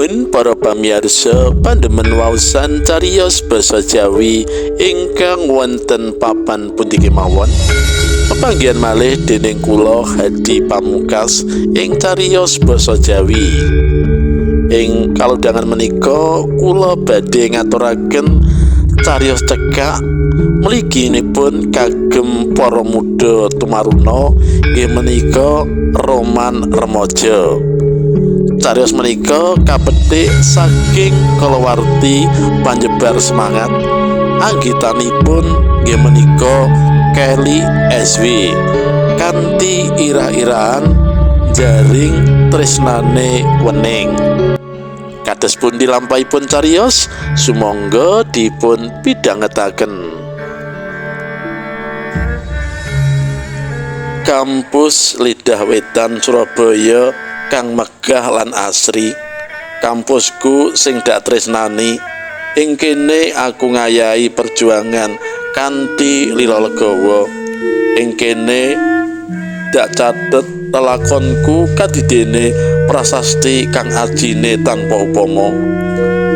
Nuwun para pamirsa pandemen waosan cariyos basa Jawi ingkang wonten papan pundi kemawon. Pepanggihan malih dening kula Hadi Pamungkas ing cariyos basa Jawi. Ing kalodhangan menika kula badhe ngaturaken cariyos cekak mliginipun kagem para muda tumaruna, inggih menika roman remaja. Cariyos menika kapetik saking kalawarti panjebar semangat, anggitanipun inggih menika Kelly SW kanthi irah-irahan Jaring Tresnane Wening. Kados pundi lampahipun cariyos, sumangga dipun pidhangetaken. Kampus Lidah Wetan Surabaya kang megah lan asri, kampusku sing dak tresnani. Ing kene aku ngayahi perjuangan kanthi lila legawa. Ing kene dak catet lelakonku kadidene prasasti kang ajine tanpa upama.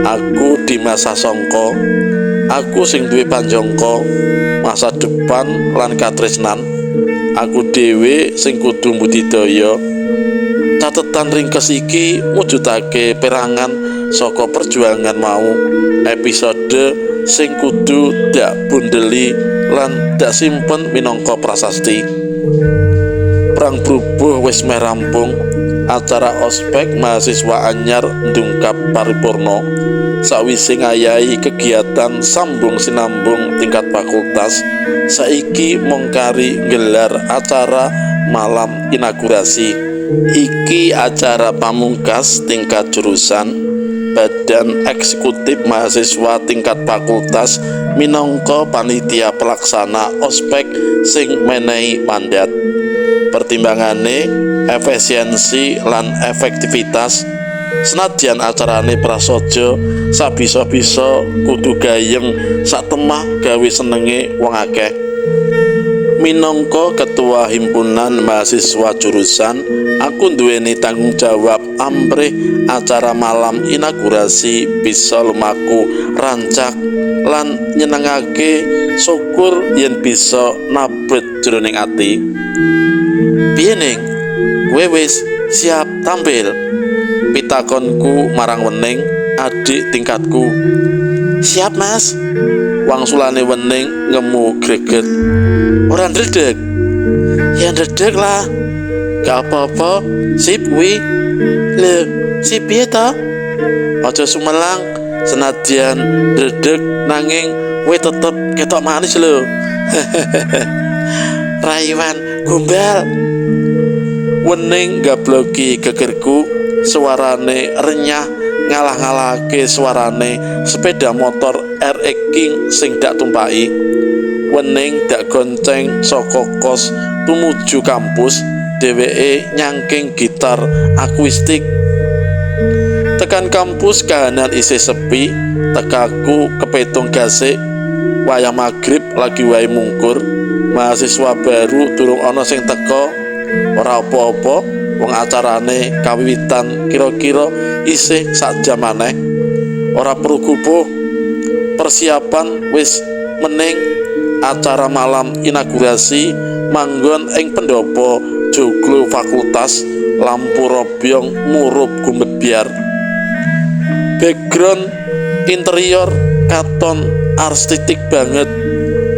Aku Dimas Sasongko, aku sing duwe panjangka masa depan lan katresnan. Aku dhewe sing kudu mbudidaya. Catetan ringkes iki mujudake perangan saka perjuangan mau, episode sing kudu dak bundeli lan dak simpen minangka prasasti. Perang brubuh wis meh rampung, acara ospek mahasiswa anyar ndungkap paripurna. Sawise ngayahi kegiatan sambung sinambung tingkat fakultas, saiki mung kari nggelar acara malam inaugurasi. Iki acara pamungkas tingkat jurusan. Badan Eksekutif Mahasiswa tingkat fakultas minangka panitia pelaksana ospek sing menehi mandat. Pertimbangane efisiensi lan efektivitas. Senadyan acarane prasaja, sabisa-bisa kudu gayeng satemah gawe senenge wong akeh. Minangka ketua himpunan mahasiswa jurusan, aku nduweni tanggung jawab amprih acara malam inaugurasi bisa lumaku rancak lan nyenengake, syukur yen bisa nabet jroning ati. Piye ning? Kowe wis siap tampil? Pitakonku marang Wening, adik tingkatku. Siap, Mas. Wangsulane Wening ngemu greget. Ora ndredeg? Ya ndredeg lah. Gak apa-apa, sip kuwi. Lho, sip piye to? Aja sumelang, senadyan ndredeg nanging kowe tetep ketok manis lho. Rayuan gombal. Wening gabloki gegerku, suarane renyah ngalah-ngalahake suarane sepeda motor RX King sing dak tumpaki. Wening dak gonceng saka kos tumuju kampus, dheweke nyangking gitar akustik. Tekan kampus kahanan isih sepi, tekaku kepetung gasik. Wayah magrib lagi wae mungkur, mahasiswa baru durung ana sing teka. Ora apa-apa, wong acarane kawiwitan kira-kira isih sak jam maneh. Ora perlu gupuh, persiapan wis mening. Acara malam inaugurasi manggon ing pendopo joglo fakultas, lampu robyong murup gumebyar. Background interior katon artistik banget.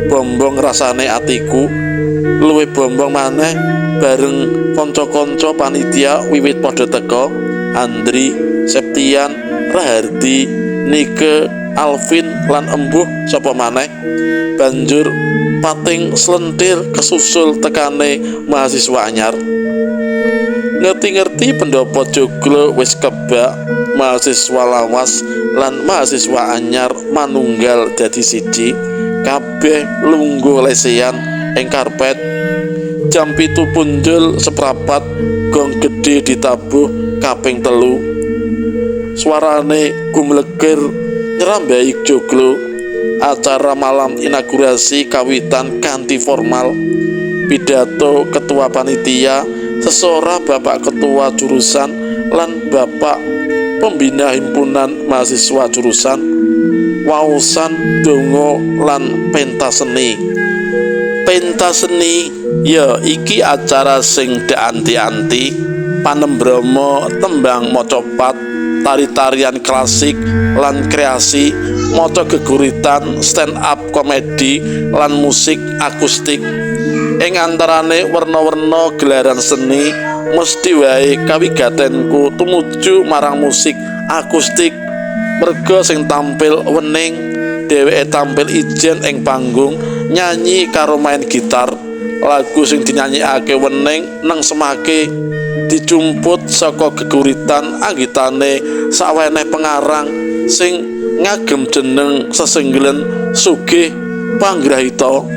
Bombong rasane atiku, luwih bombong maneh bareng kanca-kanca panitia wiwit padha teka. Andri, Septian, Rahardi, Nike, Alvin lan embuh sapa maneh. Banjur pating slentir kesusul tekane mahasiswa anyar. Ngerti-ngerti pendopo joglo wis kebak mahasiswa lawas lan mahasiswa anyar manunggal dadi siji. Kabeh lungguh lesehan ing karpet. Jam 7 punjul seprapat, gong gedhe ditabuh kaping 3. Suarane gumleger nyrambahi joglo. Acara malam inaugurasi kawitan kanthi formal. Pidato ketua panitia, sesora bapak ketua jurusan lan bapak pembina himpunan mahasiswa jurusan, waosan donga lan pentas seni. Pentas seni ya iki acara sing dianti-anti, panembrama tembang macapat, tari-tarian klasik lan kreasi, maca geguritan, stand up komedi lan musik akustik. Ing antarane werna-werna gelaran seni, mesti wae kawigatenku tumuju marang musik akustik, merga sing tampil Wening. Dheweke tampil ijen ing panggung, nyanyi karo main gitar. Lagu sing dinyanyekake Wening nengsemake, dijumput saka geguritan anggitane saweneh pengarang sing ngagem jeneng sesenggelen Sugih Panggrahita.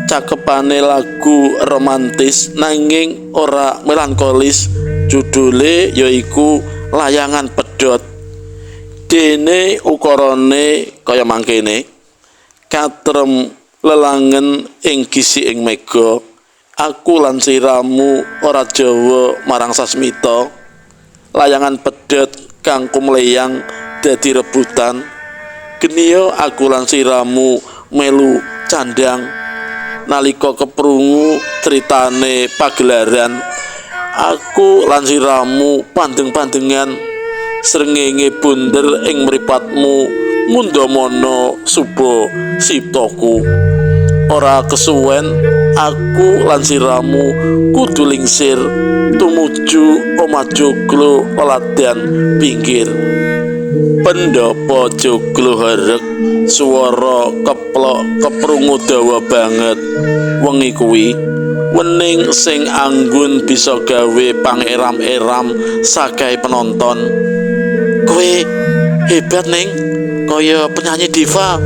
Cakepane lagu romantis nanging ora melankolis, judule yaiku Layangan Pedhot. Dene ukarane kaya mangkene: katrem lelangen ing gisiking mega, aku lan sliramu ora jawa marang sasmita, layangan pedhot kang kumleyang dadi rebutan, geniya aku lan sliramu melu candhang. Nalika keprungu critane pagelaran, aku lan sliramu pandeng-pandengan, srengenge bunder ing mripatmu ngundamana suba siptaku. Ora kesuwen aku lan sliramu kudu lingsir tumuju omah joglo leladan pinggir. Pendhapa joglo herek, swara keplok keprungu dawa banget wengi kuwi. Wening sing anggun bisa gawe pangeram-eram sakai penonton. Kowe hebat, Ning, kaya penyanyi diva.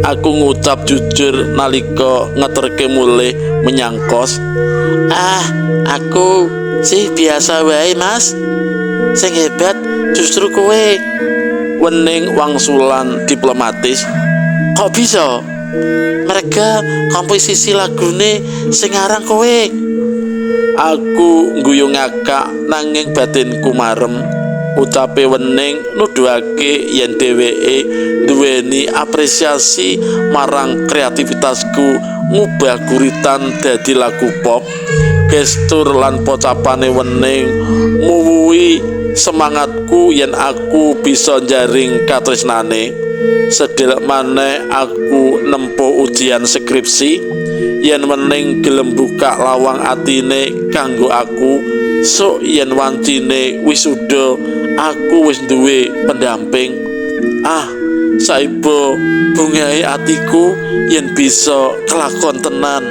Aku ngucap jujur nalika ngeterke mulih menyang kos. Ah, aku sih biasa wae, Mas. Sing hebat justru kowe. Wening wangsulan diplomatis. Kok bisa? Merga komposisi lagune sing ngarang kowe. Aku ngguyu ngakak nanging batinku marem. Ucape Wening nuduhake yen dheweke duweni apresiasi marang kreativitasku ngubah guritan dadi lagu pop. Gestur lan pocapane Wening muwuhi semangatku yen aku bisa njaring katresnane. Sedelek maneh aku nempuh ujian skripsi, yen Wening gelem buka lawang atine kanggo aku, sok yen wancine wisuda aku wis duwe pendamping. Ah, saiba bungahe atiku yen bisa kelakon tenan.